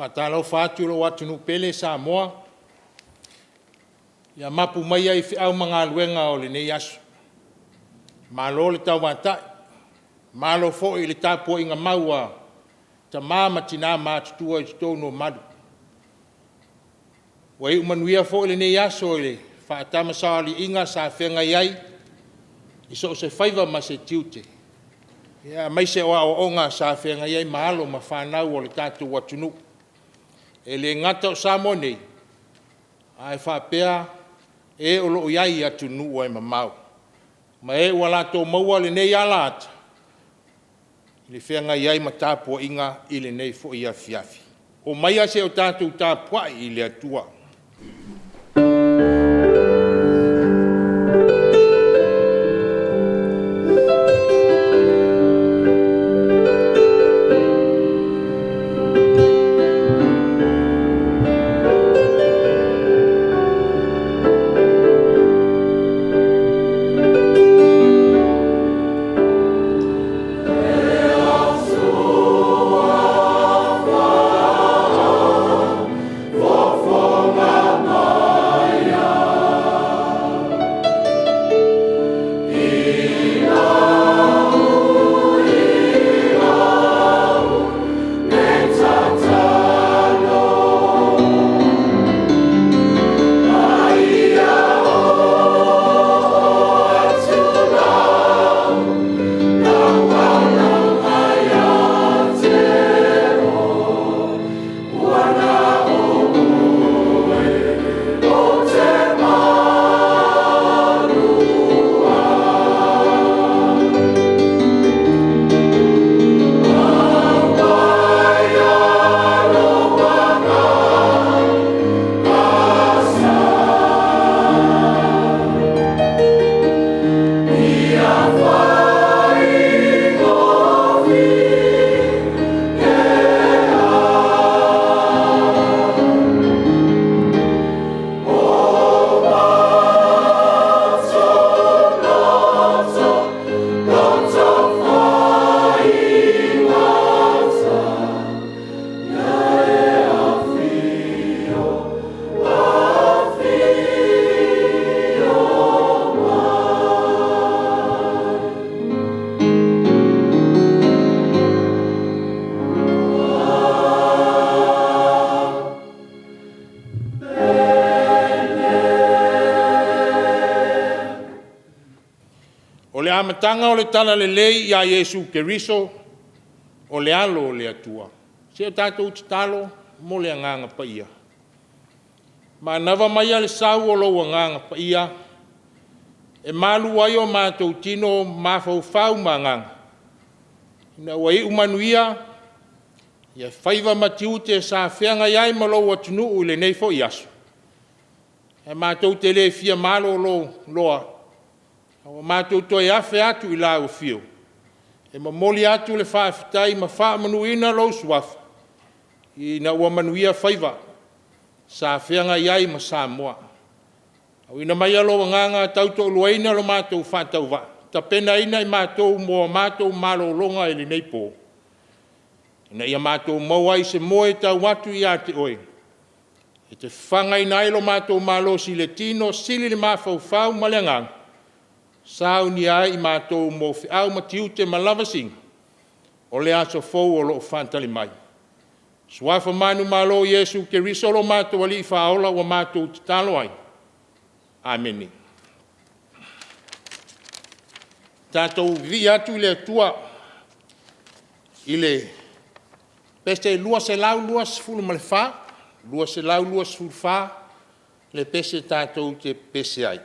Faatalofa atu i lou atunuu pele Samoa, ia mapu maia i feau ma galuega o lenei aso. Malo le tauatai, malo foi i le tapuaiga mau a tama ma tina matutua i totonu o malu. Ua iu manuia foi lenei aso i le faatamasoaliiga sa feagai ai i so o se faiva ma se tiute, aemaise o aoaoga sa feagai ai ma alo ma fanau a lo tatou atunuu. E le gata o Samoa nei, ae faapea e o lo o i ai i atunuu e mamao, ma e ua latou maua lenei alaata i le feagai ai ma tapuaiga i lenei foi afiafi. Omaia se i o tatou tapuai i le Atua. Le Atua faafofoga maia i lau tatalo, a ia oo atu lau lauaula ia te oe, ua na o oe ou te malu ai. Aumai lou Agaga Sa, ia faigofie O matou loto, loto faigata, Ia e afio, afio mai. O le amataga o le Talalelei ia Iesu Keriso o le Alo o le Atua. Se i tatou tatalo mo le Agaga Paia. Manava maia le sau o lou Agaga Paia e malu ai o matou tino, mafaufau ma agaga, ina ua iu manuia faiva ma tiute sa feagai ai ma lou atunuu i lenei foi aso. Ae matou te le fia malolo loa, a ua matou toe afe atu i lau afio e momoli atu le faafetai ma faamanuina lou Suafa ina ua manuia faiva sa feagai ai ma Samoa. Auina maia lou Agaga tautoaluaina lo matou faatauvaa, tapenaina i matou mo a matou malologa i lenei po, ina ia matou maua ai se moe tau atu ia te Oe e te fafagaina ai lo matou malosi i le tino, sili le mafaufau ma le agaga, saunia ai i matou mo feau ma tiute ma lavasiga o le aso fou o lo o faatali mai. Suafa manumalo o Iesu Keriso lo matou Alii Faaola ua matou tatalo ai. Amene. Tatou vivii atu i le Atua i le pese 224, 224 le pese tatou te pepese ai.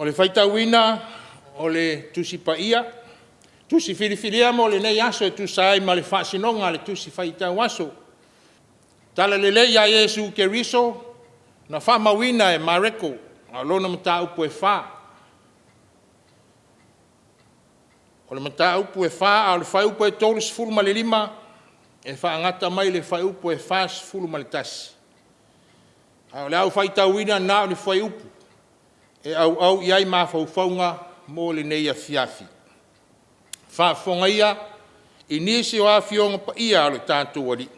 O le faitauina o le Tusi Paia, Tusi Filifilia mo lenei aso e tusa ai ma le faasinoga a le Tusi Faitau Aso. Talalelei ia Iesu Keriso na faamauina e Mareko a o lona mataupu e 4. O le mataupu e 4 a o le fuaiupu e 35 e faagata mai i le fuaiupu e 41. A o le a ou faitauina na o le fuaiupu e auau i ai mafaufauga mo lenei afiafi. Faafofoga ia i nisi o Afioga Paia a lo tatou Alii.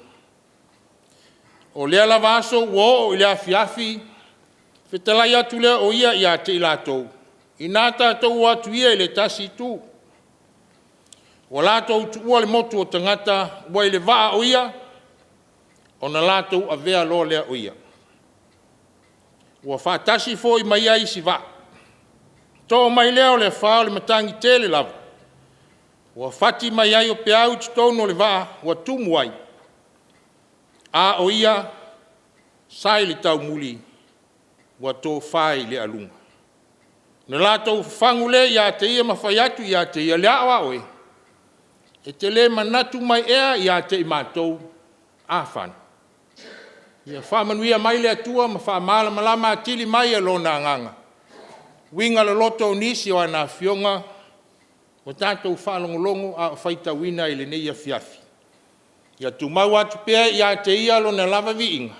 O lea lava aso ua oo i le afiafi, fetalai atu lea o ia ia te i latou, “Ina tatou o atu ia i le tasi itu.” Ua latou tuua le motu o tagata ua i le vaa o ia, ona latou avea loa lea o ia. Ua faatasi foi ma ia isi vaa. To mai lea o le afa o le matagi tele lava, ua fati mai ai o peau i totonu o le vaa ua tumu ai, a o ia sa i le taumuli ua tofa i le aluga. Ona latou fafagu lea ia te ia ma fai atu ia te ia, “Le ao a oe, e te le manatu mai ea ia te i matou afana?” Ia faamanuia mai le Atua ma faamalamalama atili mai e Lona Agaga uiga loloto o nisi o ana Afioga ua tatou faalogologo a o faitauina i lenei afiafi. Ia tumau atu pea ia te Ia Lona lava viiga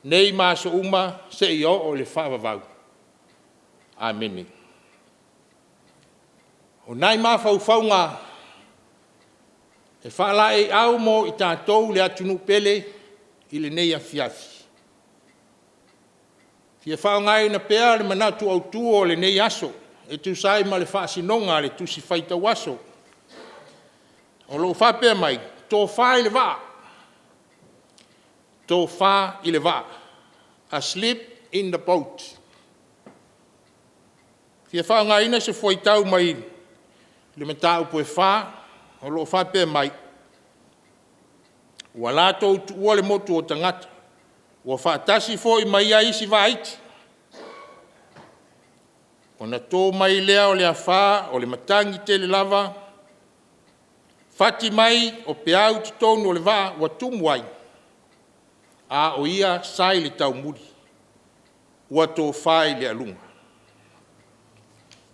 nei ma aso uma seia oo i le faavavau. Amene. O nai mafaufauga e faalaeiau mo i tatou le atunuu pele i lenei afiafi, e fia faaaogaina pea le manatu autu o lenei aso e tusa ai ma le faasinoga a le Tusi Faitau Aso o lo o faapea mai, “Tofa i le Vaa, Tofa i le Vaa, asleep in the boat.” E fia faaaogaina se fuaitau mai le mataupu e 4 o lo o faapea mai, “Ua latou tuua le motu o tagata, ua faatasi foi ma ia isi vaa iti. Ona to mai lea o le afa o le matagi tele lava, fati mai o peau i totonu o le vaa ua tumu ai, a o ia sa i le taumuli ua tofa i le aluga,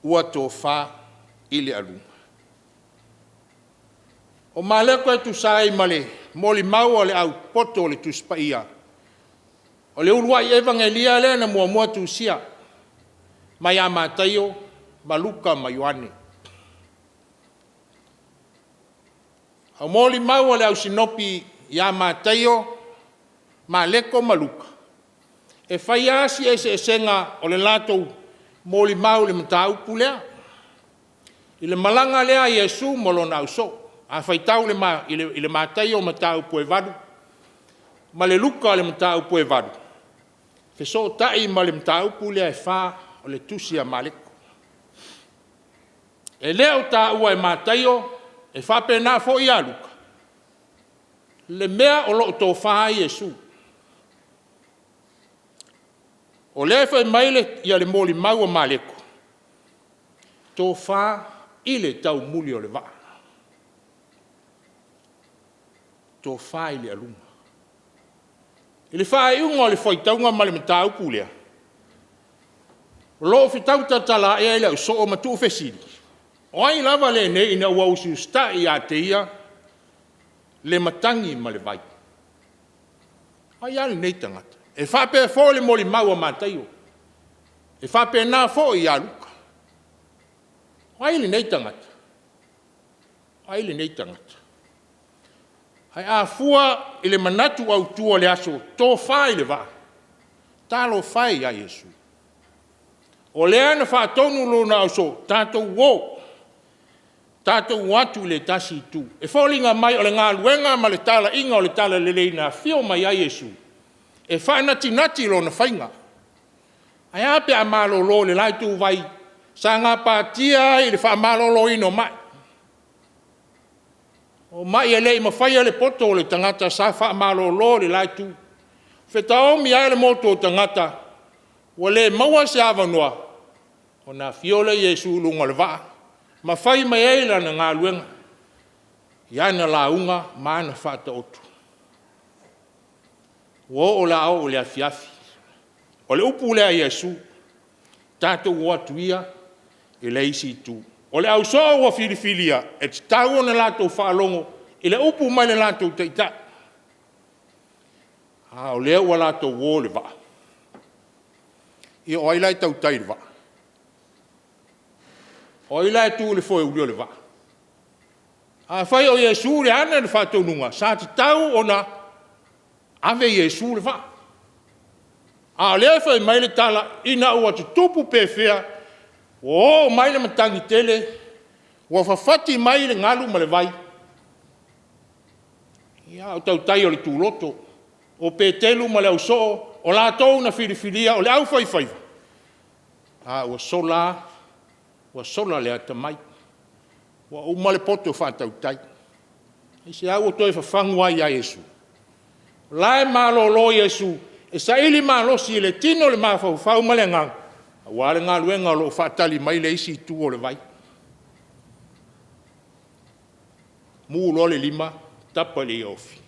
ua tofa i le aluga.” O Mareko e tusa ai ma le molimau a le au popoto o le Tusi Paia, o le uluai Evagelia lea na muamua tusia mai ia Mataio ma Luka ma Ioane. O molimau a le au Sinopi ia Mataio, Mareko ma Luka, e fai lava si eseesega o le latou molimau i le mataupu lea, i le malaga lea a Iesu ma lona ausoo. A faitau i le Mataio mataupu e 8 ma le Luka i le mataupu e 8, fesootai ma le mataupu lea e 4 o le tusi a Mareko. E le o taua e Mataio, e faapena foi ia Luka, le mea o lo o tofa ai Iesu. O lea e fai mai le molimau a Mareko, tofa i le taumuli o le vaa, tofa i le aluga. I le faaiuga o le faitauga ma le mataupu lea, o lo o fetau talatala ae ai le ausoo ma tuufesili, o ai lava lenei ina ua usiusitai ia te ia le matagi ma le vai? O ai a lenei tagata? E faapea foi le molimau a Mataio, e faapena foi ia Luka. O ai lenei tagata? O ai lenei tagata? Ae a fua i le manatu autu o le aso, tofa i le vaa, talofa e ia Iesu, o lea na faatonu lona ausoo, tatou o, tatou o atu i le tasi itu. E foliga mai o le galuega ma le talaiga o le talalelei na afio mai ai Iesu, e faanatinati lona faiga. Ae a pe a malolo i le la ituvai sa gapatia ai i le faamaloloina o mai. O mai e le i mafaia le poto o le tagata sa faamalolo i le la itu. Fetaomi lava le motu o tagata ua le maua se avanoa Ona afio lea o Iesu i luga o le vaa ma fai mai ai lana galuega i ana lauga ma ana faataoto. Ua oo o le a oo i le afiafi. O le upu lea a Iesu, tatou o atu ia i le isi itu. O le ausoo ua filifilia, e tatau ona latou faalogo i le upu mai le latou Taitai. A o lea ua latou o i le vaa. Ia o ai la e tautai i le vaa? O ai la e tu i le foeuli o le vaa? Afai o Iesu le ana le faatonuga, sa tatau ona ave Iesu le vaa. A o lea e fai mai le tala ina ua tutupu pefea, ua oo mai le matagi tele ua fafati mai le galu ma le vai, a o tautai o le tuloto. O Petelu ma le ausoo o latou na filifilia o le aufaifaiva, a ua sola lava, ua sola le atamai, ua uma le poto faatautai. Aisea ua toe fafagu ai ia Iesu? O la e malolo Iesu e saili malosi i le tino le mafaufau ma le agaga aua le galuega o lo o faatali mai i le isi itu o le vai. Mu loa le lima tapa i le iofi.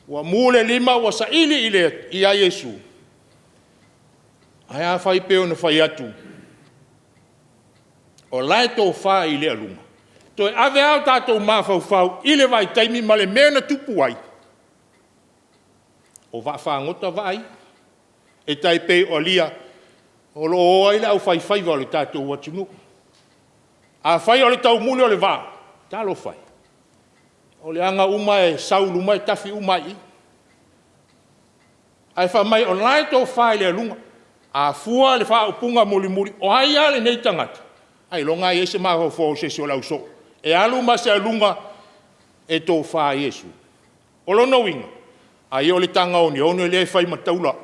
Ua mu le lima ua saili ia Iesu, ae afai e pei ona fai atu, o la e tofa i le aluga, toe ave lava o tatou mafaufau i le vaitaimi ma le mea na tupu ai, o vaafagota vaa ia. E tai pei o alia o lo o o ai le aufaifaiva o le tatou atunuu. Afai o le taumuli o le vaa, talofa e, o le aga uma e sau i luma e tafi uma lava i i. Ae fai mai o la e tofa i le aluga. A fua le faaupuga mulimuli, o ai lava lenei tagata? Ailoga lava e i ai se mafaufau o se isi o le ausoo e alu ma se aluga e tofa ai Iesu. O lona uiga, ai o le taga oneone lea e fai ma taula,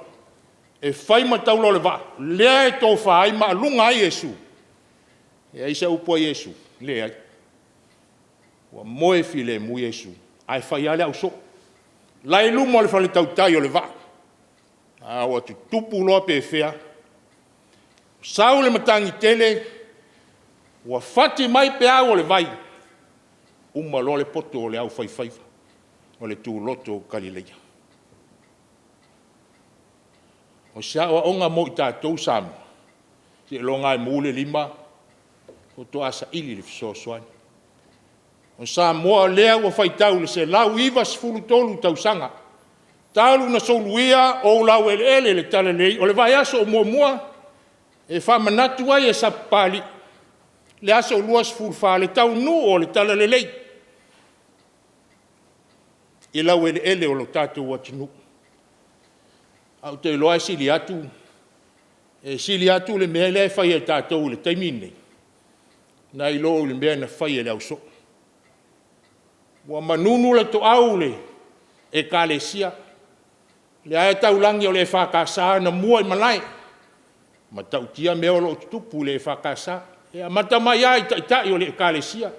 e fai ma taula o le vaa lea e tofa ai ma aluga ai Iesu. E i ai se upu a Iesu? Leai. Ua moe filemu Iesu ae fai lava le ausoo, la e i luma o le faletautai o le vaa. A ua tutupu loa pefea, sau le matagi tele ua fati mai peau o le vai, uma loa le poto o le aufaifaiva o le tuloto o Galileia. O se aoaoga mo i tatou Samoa, seiloga lava e mu le lima faatoa saili le fesoasoani. O Samoa lea ua faitau i le 193 tausaga talu ona suluia ou laueleele o le talalelei. O le vaiaso muamua e faamanatu ai e Sapapalii le aso 24 le taunuu o le talalelei i laueleele o le tatou atunuu. Ae ou te iloa e sili atu le mea lea e fai e tatou i le taimi lenei nai lo le mea na fai e le ausoo. Ua manunu le toau i le Ekalesia, o lea lava e taulagi o le EFKS na mua i malae. E matautia mea o lo o tutupu i le EFKS. E amata mai lava i Taitai o le Ekalesia.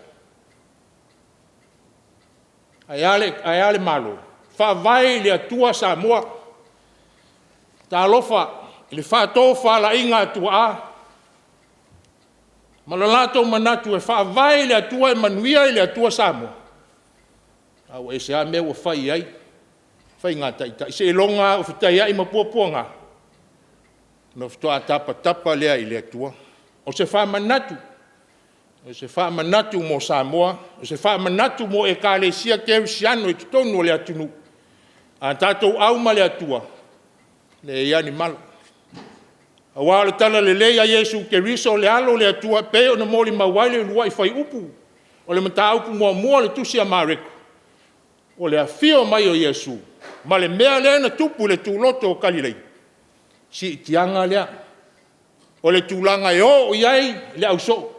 Ae a le Malo? Faavae i le Atua Samoa. Talofa i le faatofalaiga a tuaa ma le latou manatu e faavae i le Atua e manuia i le Atua Samoa. A ua ese lava mea ua fai i ai faiga a Taitai, seiloga lava ua fetaiai ma puapuaga ona faatoa tapatapa lea i le Atua. O se faamanatu, o se faamanatu mo Samoa, o se faamanatu mo Ekalesia Kerisiano i totonu o le atunuu, a tatou au ma le Atua, e leai lava ni mala. Aua o le talalelei a Iesu Keriso o le Alo o le Atua e pei ona molimau ai le uluai fuaiupu o le Mataupu muamua o le Tusi a Mareko, o le afio mai o Iesu ma le mea lea na tupu i le tuloto o Galilei, siitiaga lea o le tulaga e oo i ai le ausoo,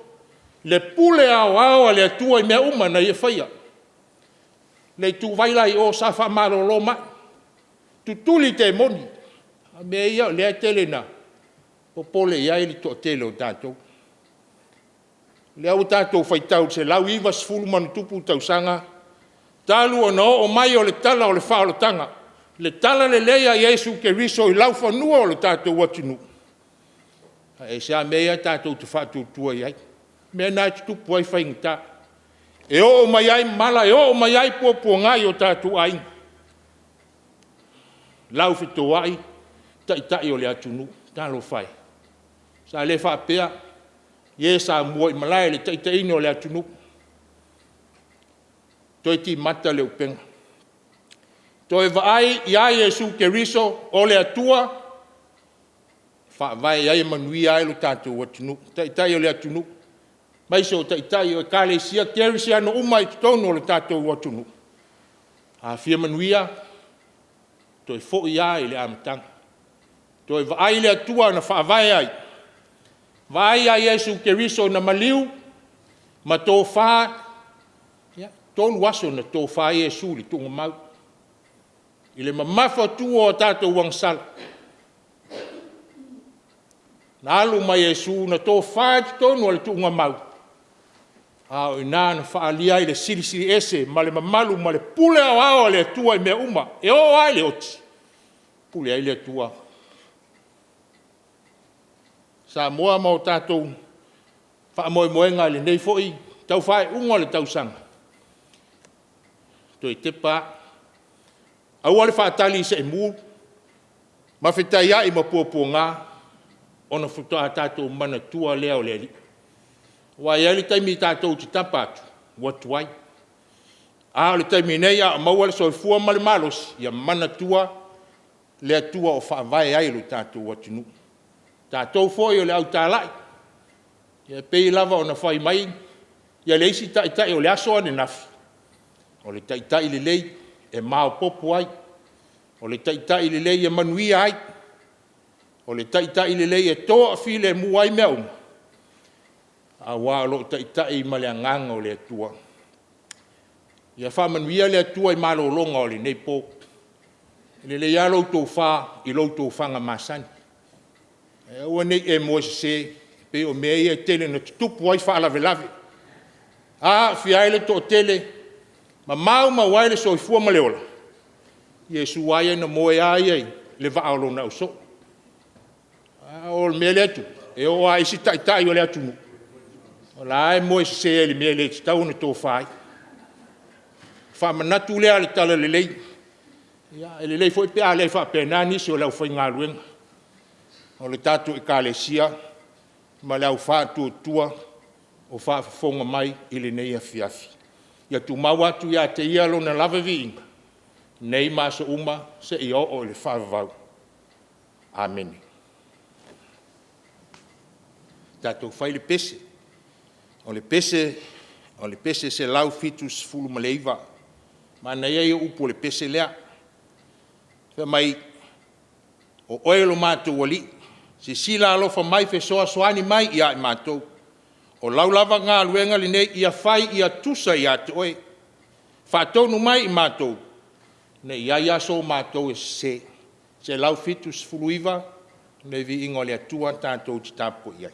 le pule aoao a le Atua i mea uma na Ia faia. Le ituvai la i o sa faamalolo mai, tutuli temoni. A o mea ia o lea e tele ina popole i ai le toatele o tatou. O lea ua tatou faitau i le 190+ tausaga talu ona oo mai o le tala o le faaolataga, le talalelei a Iesu Keriso i laufanua o le tatou atunuu. Ae aisea mea ia tatou te faatuatua i ai? O mea na e tutupu ai faigata, e oo mai ai mala, e oo mai ai puapuaga i o tatou aiga, laufetoai taitai o le atunuu. Talofa e! Sa le faapea e sa muaimalae i le taitaiga o le atunuu, toe timata le upega, toe vaai ia Iesu Keriso o le Atua e faavae i ai ma manuia ai lo tatou atunuu. Taitai o le atunuu, aemaise o Taitai o Ekalesia Kerisiano uma i totonu o le tatou atunuu, a fia manuia, toe foi lava i le amataga, toe vaai i le Atua na faavae ai, vaai ia Iesu Keriso na maliu ma tofa, ia, 3 aso na tofa ai Iesu i le tuugamau i le mamafatu o tatou agasala. Na alu mai Iesu na tofa i totonu o le tuugamau, a o i ina na faaalia ai le Silisili Ese ma le mamalu ma le pule aoao a le Atua i mea uma, e oo lava i le oti, e pule ai le Atua. Samoa ma o tatou faamoemoega i lenei foi tau faaiuga o le tausaga, toe tepa lava, aua le faatali i seemu ma fetaiai ma puapuaga, ona faatoa tatou manatua lea o le Alii. Aua e i ai le taimi tatou te tapa atu ua tuai. A o le taimi nei a o maua le soifua ma le malosi, ia manatua le Atua o faavae ai lo tatou atunuu. O tatou foi o le au talai, e pei lava ona fai mai le isi taitai o le aso ananafi, o le taitai lelei e maopoopo ai, o le taitai lelei e manuia ai, o le taitai lelei e toafilemu ai mea uma, aua o lo o taitai ma le Agaga o le Atua. Ia faamanuia le Atua i malologa o lenei po. E lelei lava lau tofa i lou tofaga masani, ae aua ne i e moe sese pei o mea ia e tele ina tutupu ai faalavelave, aafia ai le toatele ma maumau ai le soifua ma le ola. O Iesu lava ia na moe lava ia i le vaa o lona ausoo. A o le mea lea e tupu, e oo lava i isi taitai o le atunuu, o la e moe sese ai i le mea e le tatau ona tofa ai. Ona faamanatu lea o le talalelei, e lelei foi pe a le faapena nisi o le aufaigaluega o le tatou Ekalesia ma le au faatuatua o faafofoga mai i lenei afiafi. Ia tumau atu ia te Ia Lona lava viiga nei ma aso uma seia oo i le faavavau. Amene. Tatou fai le pese, o le pese 179, manaia ia o upu o le pese lea. Fai mai, o oe lo matou Alii, silasila alofa mai fesoasoani mai ia i matou. O lau lava galuega lenei ia fai ia tusa ia te oe. Faatonu mai i matou, ne i i ai lava so matou e sese. 179 le viiga o le Atua tatou te tapuai ai.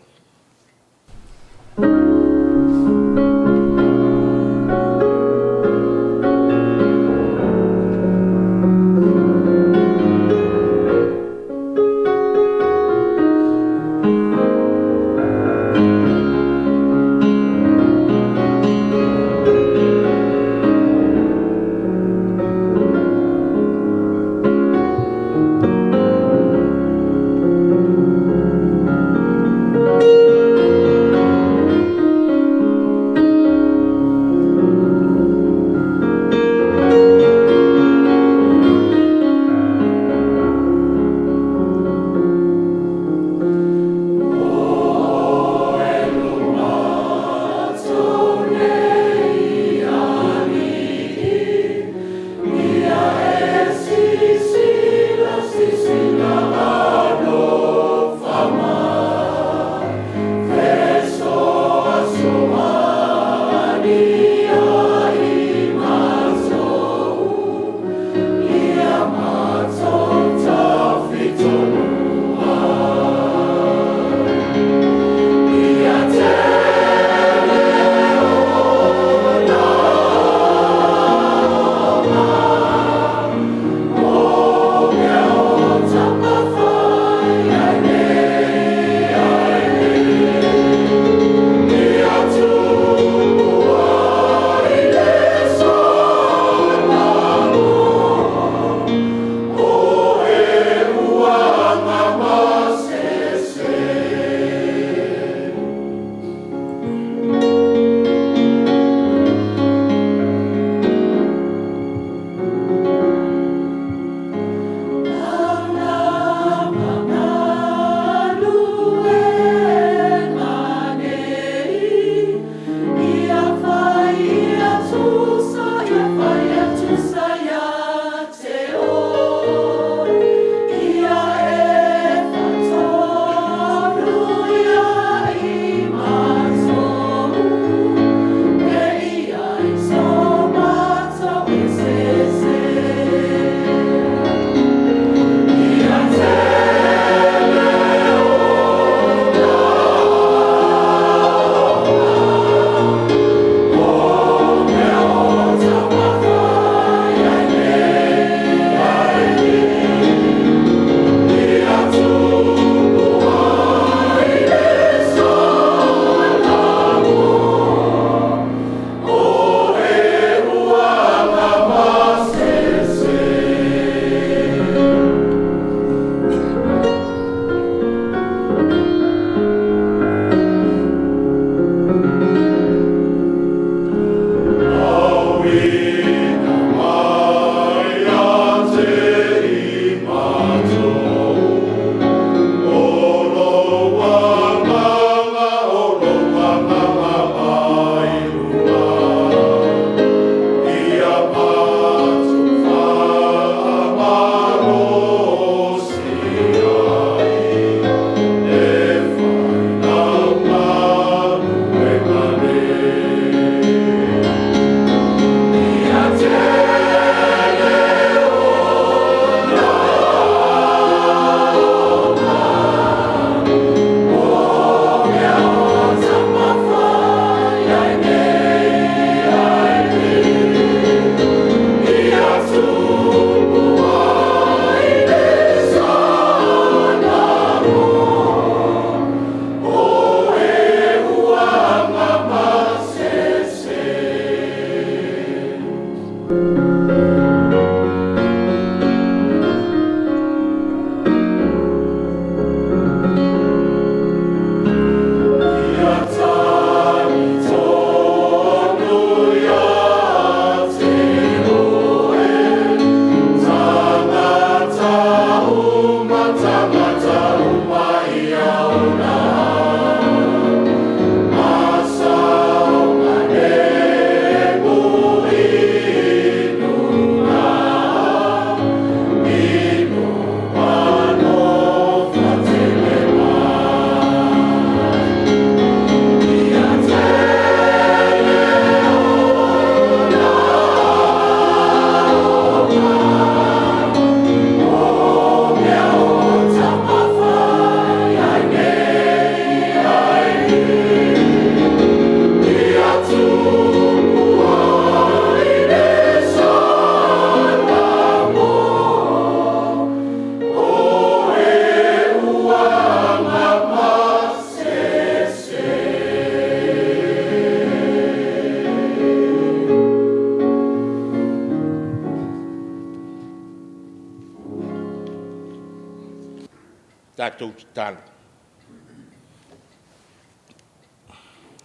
Tatou tatalo.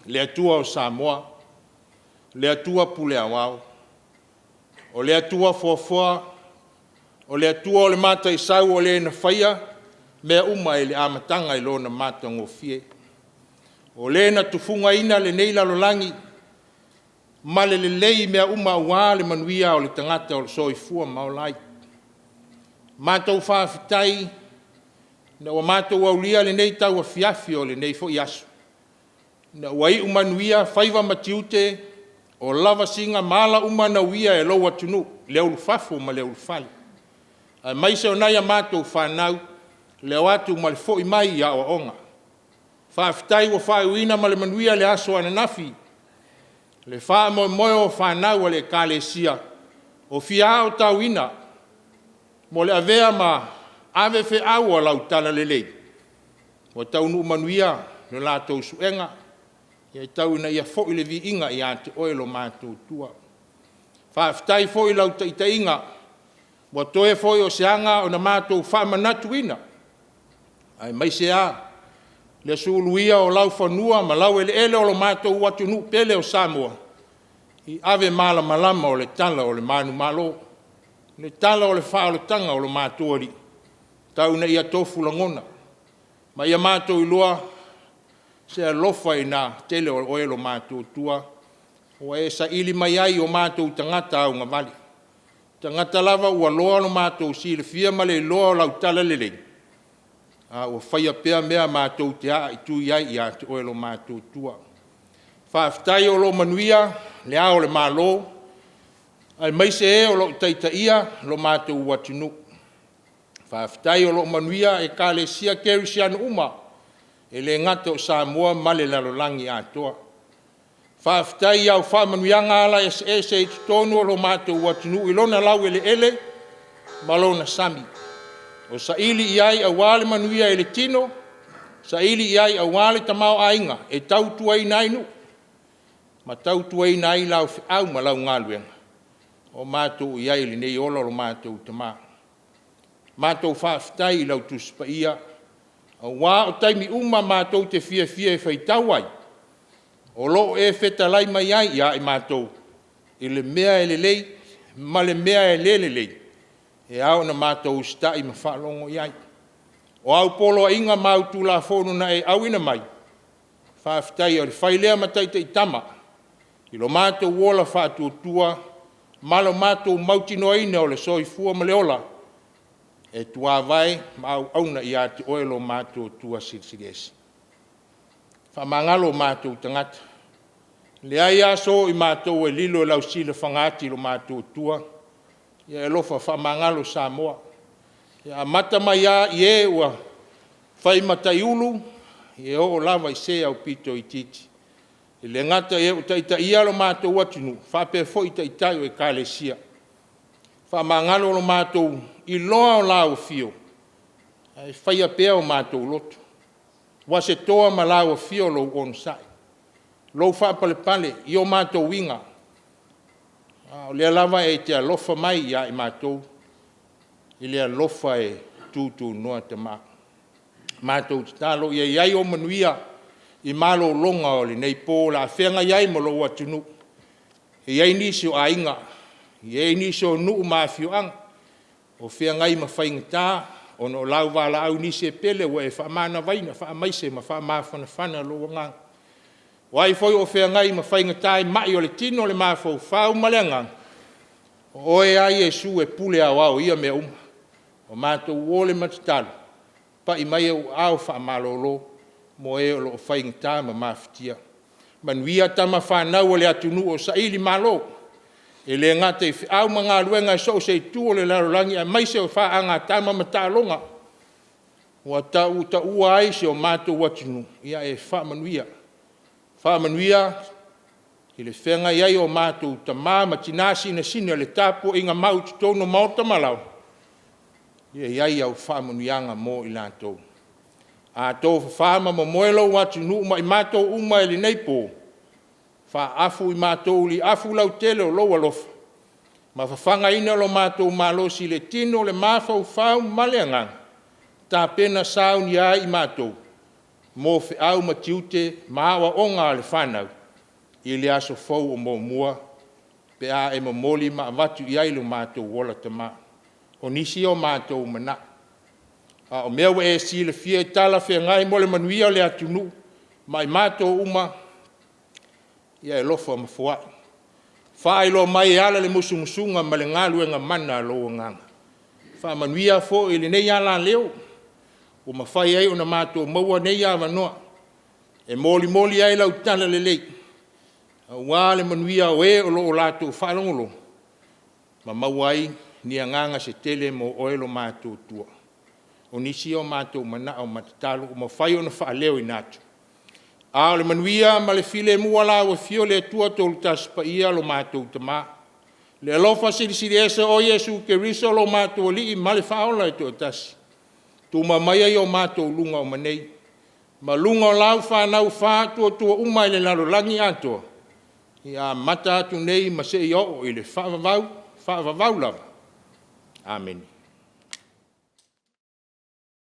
Le Atua o Samoa, le Atua pule aoao, o le Atua foafoa, o le Atua o le mataisau, o Le na faia mea uma i le amataga i Lona matagofie. O Le na tufugaina lenei lalolagi ma le lelei i mea uma aua le manuia o le tagata o lo o soifua ma ola ai. Matou faafetai ina ua matou aulia lenei tauafiafi o lenei foi aso, ina ua iu manuia faiva ma tiute, o lavasiga ma ala uma na uia e lou atunuu, le ulufafo ma le ulufale, aemaise o nai a matou fanau, le o atu ma le foi mai i aoaoga. Faafetai ua faaiuina ma le manuia le aso ananafi, le faamoemoe o fanau a le Ekalesia o fia aotauina mo le avea ma ave feau o lau talalelei, ua taunuu manuia le latou suega, ia tau ina ia foi le viiga ia te Oe lo matou Atua. Faafetai foi i lau taitaiga, ua toe foi o se aga ona matou faamanatuina, aemaise lava le suluia o laufanua ma laueleele o lo matou atunuu pele o Samoa, i ave malamalama o le tala o le manumalo, le tala o le faaolataga o lo matou Alii, tau ina ia tofu lagona ma ia matou iloa se alofa ina tele o Oe lo matou Atua ua e saili mai ai i o matou tagata augavale, tagata lava ua loa lo matou silafia ma le iloa o lau talalelei, a ua faia pea mea matou te aaitui ai ia te Oe lo matou Atua. Faafetai o lo o manuia Le Ao o le Malo aemaise e o lo o taitaia lo matou atunuu. Faafetai o lo o manuia Ekalesia Kerisiano uma, e le gata o Samoa ma le lalolagi atoa. Faafetai i au faamanuiaga ala eseese i totonu o lo matou atunuu i lona laueleele ma lona sami, o saili i ai aua le manuia i le tino, saili i ai aua le tamaoaiga e tautuaina ai nuu ma tautuaina ai lau feau ma lau galuega o matou i ai i lenei ola o lo matou Tama. Matou faafetai i lau Tusi Paia aua o taimi uma matou te fiafia e faitau ai, o lo o e fetalai mai ai ia i matou i le mea e lelei ma le mea e le lelei, e ao ona matou usitai ma faalogo i ai. O au poloaiga ma au Tulafono na e auina mai, faafetai o le fai lea ma taitaitama i lo matou ola faatuatua ma lo matou mautinoaina o le soifua ma le ola e tuavae ma auauna ia te Oe lo matou Atua Silisili Ese. Faamagalo o matou tagata, leai lava so o i matou e lilo i lau silafaga ati lo matou Atua, ia e alofa faamagalo Samoa. Ia amata mai lava i e ua fai ma taiulu, ia e oo lava i se aupito itiiti. E le gata i e ua taitaia lo matou atunuu, faapea foi Taitai o Ekalesia. Faamagalo lo matou iloa o lau afio, ae faia pea o matou loto, ua se toa ma lau afio lou onosai, lou faapalepale i o matou uiga, a o lea lava e te alofa mai ia i matou i le alofa e tutunoa tama. Matou tatalo ia i ai ou manuia i malologa o lenei po o le a feagai ai ma lou atunuu. E i ai nisi o aiga, e i ai nisi o nuu ma afioaga o feagai ma faigata. Ona o lau valaau i nisi e pele ua e faamanavaina, faamaise ma faamafanafana lou agaga. O ai foi o feagai ma faigata i mai o le tino, le mafaufau ma le agaga, o oe lava Iesu e pule aoao i ia mea uma. Ua matou o le ma tatalo, pai mai ou aao faamalolo mo e o lo o faigata ma mafatia. Manuia tama fanau a le atunuu o sailimalo, e le gata i feau ma galuega i so o se itu o le lalolagi, aemaise o faagatama ma taaloga ua tautaua ai si o matou atunuu, ia e faamanuia. Faamanuia i le feagai ai o matou tama ma tina sinasina i le tapuaiga mau i totonu o maota ma laoa, ia i ai au faamanuiaga mo i latou. A tofafa ma momoe lou atunuu ma i matou uma i lenei po, faaafu i matou i le afu lautele o lou alofa ma fafagaina lo matou malosi i le tino, le mafaufau ma le agaga, tapena saunia ai i matou mo feau ma tiute ma aoaoga a le fanau i le aso fou o muamua pe a e momoli ma avatu i ai lo matou ola tama. O nisi ia o matou manao, a o mea ua e silafia e talafeagai mo le manuia o le atunuu ma i matou uma, ia e alofa ma foai, faailoa mai e ala i le musumusuga ma le galuega mana a lou Agaga. Faamanuia foi i lenei alaleo ua mafai ai ona matou maua nei avanoa e molimoli ai lau talalelei aua le manuia o e o lo o latou faalogologo ma maua ai ni agaga se tele mo oe lo matou Atua. O nisi ia o matou manao ma tatalo ua mafai ona faaleoina atu, a o le manuia ma le filemu a Lau Afio le Atua Toolu Tasi Paia lo matou Tama, le alofa Silisili Ese o Iesu Keriso lo matou Alii ma le Faaola e toatasi, tuma maia i o matou luga uma nei ma luga o lau fanau faatuatua uma i le lalolagi atoa, ia amata atu nei ma seia oo i le faavavau, faavavau lava. Amene.